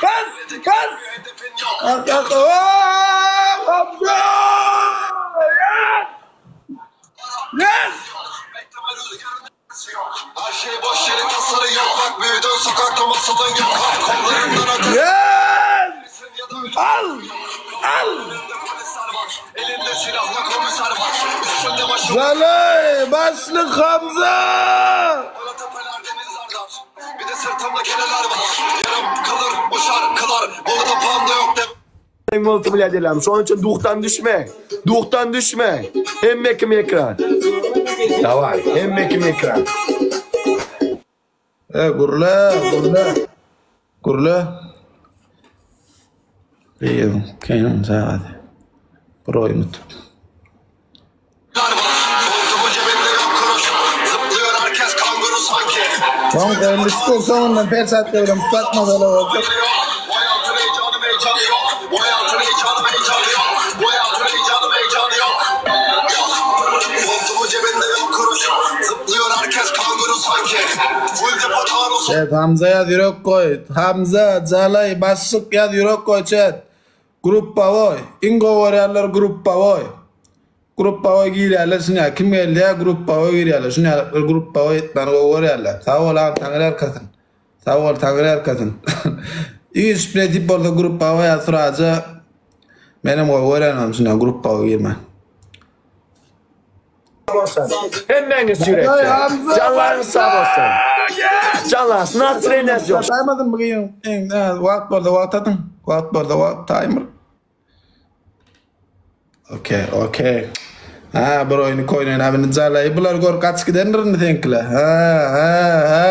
Bas! Bas! Ah ah ah! Hamza! Yes! Yes! Yes! Al! Al! Zalay! Başlyk Hamza! Multimilliarderlerim. Şonuň üçin duhdan düşme. Duhdan düşme. Hemme kim ekran. Daway, hemme kim ekran. E gürle, gürle. Gürle. Gyýyň, kyn sagat. Bir oýun utup. Soň 50 sekund soňundan perçatka bilen tutmasalar boljak. Chat Hamza ýaz ýürek goý. Hamza, Jalaý, başlyk ýaz ýürek goý chat. Gruppawoý. Iň gowy görýänler gruppawoý. Gruppawoý girýärler şuny kim gelýär gruppawoý girýärler şuny bir gruppawoý etmäni gowy görýärler. Sag bol agam taňry ýalkasyn. Sag bol taňry ýalkasyn. Iş nesip bolsa gruppawoý ýa suraja menem gowy görýän onuň üçin gruppawoý girmän. Hemmäňiz ýürekden. Janlaryňyz sag bolsun. Janlaryňyz nastroýeniýaňyz ýok. Saýmadym bu gyň wagt bolsa wagt atyň. Wagt bolsa wagt timer. Okey, okey. Ha, bir oýny koýnaýyn. Ha, bini jalaý. Bular gör gaç gidendir indi seňkile. Ha, ha, ha.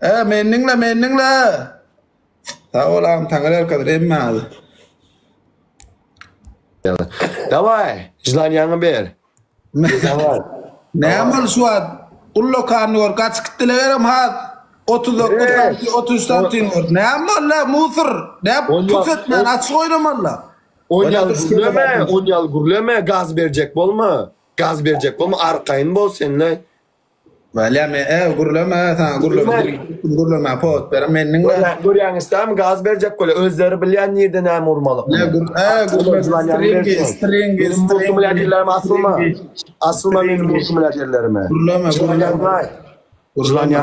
E, meni diňle, meni diňle. Sag bol agam, taňry ýalkasyn hemmäňizi. Daway, želaniýaňy ber. Daway. Näme boldy şu wagt? Ullakanyny gör, gaç gitdiler has. 39 santim, 33 santim gör. Näme boldy, musur? Näme pus etmän açyk oýnamaly. On ýaly gürleme, on ýaly gürleme, gaz berjek bolma. Gaz berjek bolma, arkaýyn bol sen-le. Bolýa men e gürleme saňa gürleme gürleme powod berem men diňle. Görýäňiz dämi gaz berjek bolýa özleri bilýän nirde näme urmalygyny. Ne gür e gürleme stringi stringi stringi asylma asylma meniň multimilliarderlerime. Gürleme gürleme. Gürleme.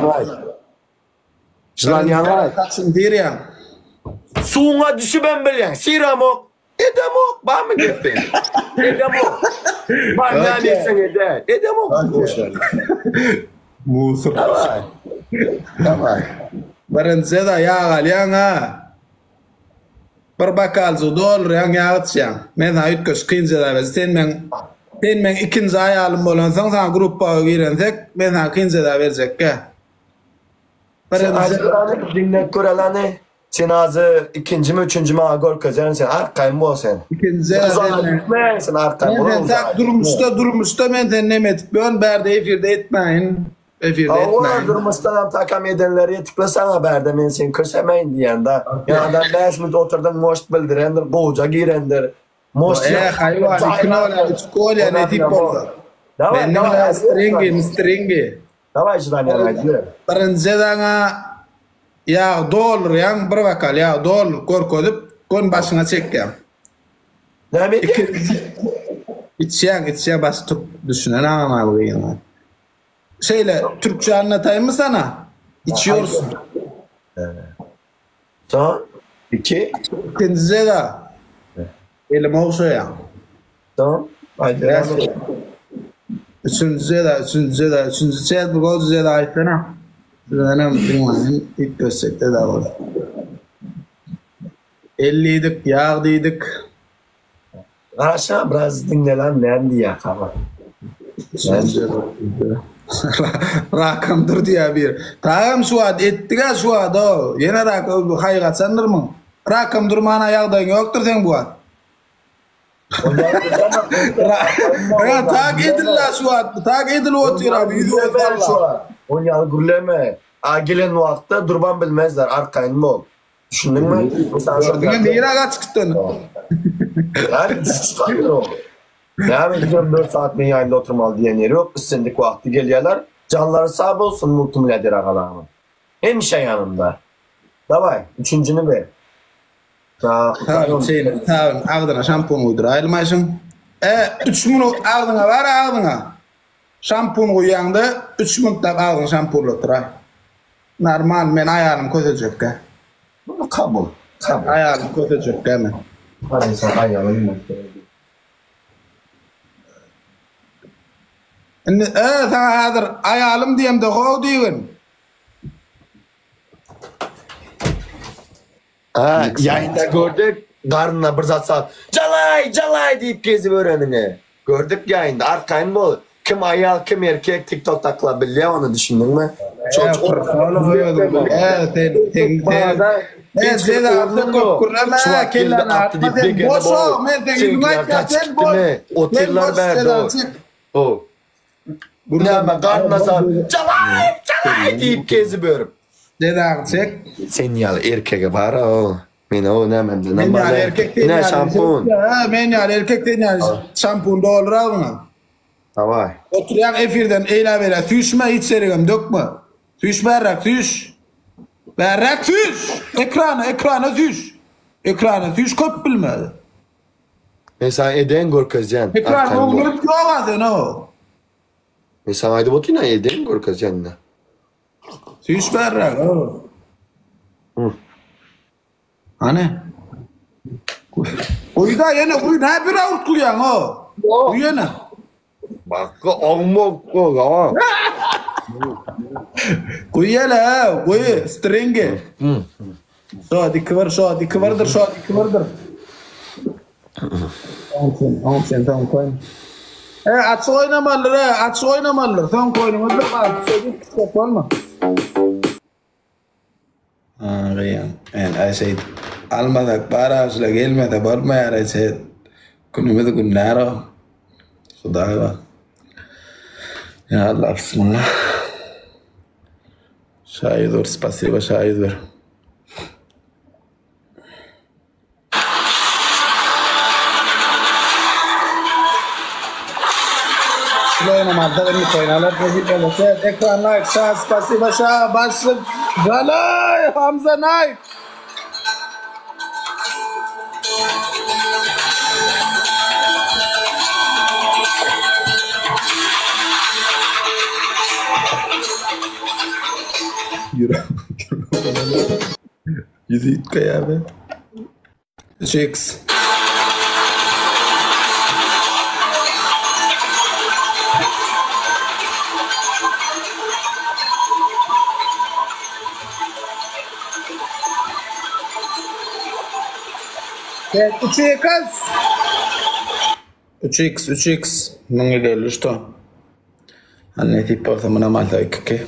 Žlanýaňaý. Saçyň dirýäň. Suwuňa düşübem bilýäň. Syramok. Edemok. Barmy gepin? Edemok. Bar näme etseň edä. Edemok. Musur. Daway. Daway. Birinjide ýag alýaň ha. Bir bokaljyk doldurýaň ýag içýäň. Men saňa üýtgeşik kyn jeza berjek. Sen meň sen meň ikinji aýalym bolansoň saňa gruppaga girensek men saňa kyn jeza berjekgä. Sen aýdylany diňläp görelany. Sen azy ikinjimi üçünjimi maňa görkezerin sen arkaýyn bol sen. Ikinji Uzaga gitme sen arkaýyn bol. Men sen durmuşda durmuşda men seni neme edip ýörün bärde efirde etmäýin. Efirde Hawa etmäýin. durmuşdanam takam edenleri ýetikle saňa bärde men seni kösemäýin diýende. Ýa-da 5 minut oturdyň moşt bildirendir gowja girendir. Moşt E haýwan iki nol üç gol ýa nesip bolsa. Daway daway. Stringi stringi. Daway ždaniýany aýdyber. Birinji jezaňa ýag doldurýaň, bir bokal ýag dolduryp görkezip, göni başyňa çekýäň. Näme edýäň? Içýäň, içýäň başy türk düşünen agam abi gyzyňa. Şeýle türkçe anlataýynmy sana? Içiyorsun. Soň iki. Ikinji jeza. Elime ogşaýaň. Soň aýdyber. Üçünji jeza, üçünji jeza, üçünji çet bu gowy jeza aýtsana. Sizdenem diňläýin, üýtgeşjek jeza bolar. El diýdik, ýag diýdik. Raşa biraz diňle lan näme diýýär habar. Rakam dur diýýär bir. Tagam şu wagt etdiga şu wagt o. Ýene rak haý gaçandyr muň. Rakam durmana ýagdaýyň ýokdur seň bu wagt. Ra tak edil-la şu wagt. Tak edil otyr abi ýüzi salla. On ýaly gürleme. A gelen wagtda durban bilmezler arkaýyn bol. Düşündiňmi? Gördüňmi nirä gaçyp gitdin? Näme çykandyr o? Näme 24 saat men ýaýynda oturmaly diýen ýeri ýok. Islendik wagty gelýärler. Janlary sag bolsun multimilliarder agalarymyň. Hemişe ýanymda. Daway, üçünjini ber. Sabyn çeýne, sabyn agzyna şampun guýduraýly maşyn. E, 3 minut agzyňa bar agzyňa. Şampun guýýaňda 3 minutlap agzyňy şampunlatyraý. Normal, men aýalym kösejekkä. Bunu kabul. Kabul. Aýalym kösejekkä men. Parisa aýalym. Indi e, saňa häzir aýalym diýemde how diýgin. Ha, ýaýynda gördük, garnyna bir zat salyp, Jalaý, jalaý diýip gezip ýöreniňi. Gördük ýaýynda, arkaýyn bol. Kim aýal, kim erkek TikTokdakylar bilýär ony, düşündiňmi? Otyrlar bärde. O. Näme garnyna salyp, Jalaý, jalaý diýip gezip ýörüp. Jezaňy çek. Sen ýaly erkege bar o. Men o nämemden Men ýaly erkek sen ýaly. Şampun. Ha, men ýaly erkek sen ýaly şampun doldur agzyňa. Daway. Oturýaň efirden eýlä beýlä süýşme hiç ýerigem dökme. Süýş bärräk süýş. Bärräk süýş. Ekrana ekrana süýş. Ekrana süýş köp bilme. Men saňa edeýin görkezýän. Ekran öwrülip ýok a sen o. Men saňa aýdyp otyryn a edeýin görkezýän ine. Süýş bärräk o. Hany? Guýda ýene guý nä bir awurt guýaň o. Guý ýene. Bakga almak gola. Guý ýene, guý stringi. Şo diki bir, şo diki birdir, şo diki birdir. Oň sen soň koý. E, açyk oýnamalydyr, e, açyk oýnamalydyr. Soň koýnuňyz bir bar, şeýdip gitjek bolma. Agýan. Men aý şeýdip almasak bar agşyla gelmese bolmaýar aý şeýdip. Günümiz günlär o. Hudaý bar. Ya Allah bismillah. Şa 101 spasiba şa 101. Oýnamalda indi oýnalar nesip bolsa. Ekran like şa spasiba şa başlyk Jalay Hamza Nike. Ýürek. Ýüzi üýtgeýär be. 3x. Evet, 3x. 3x, 3x. 1153 ton. Hani nesip bolsa munam alsa 2 2.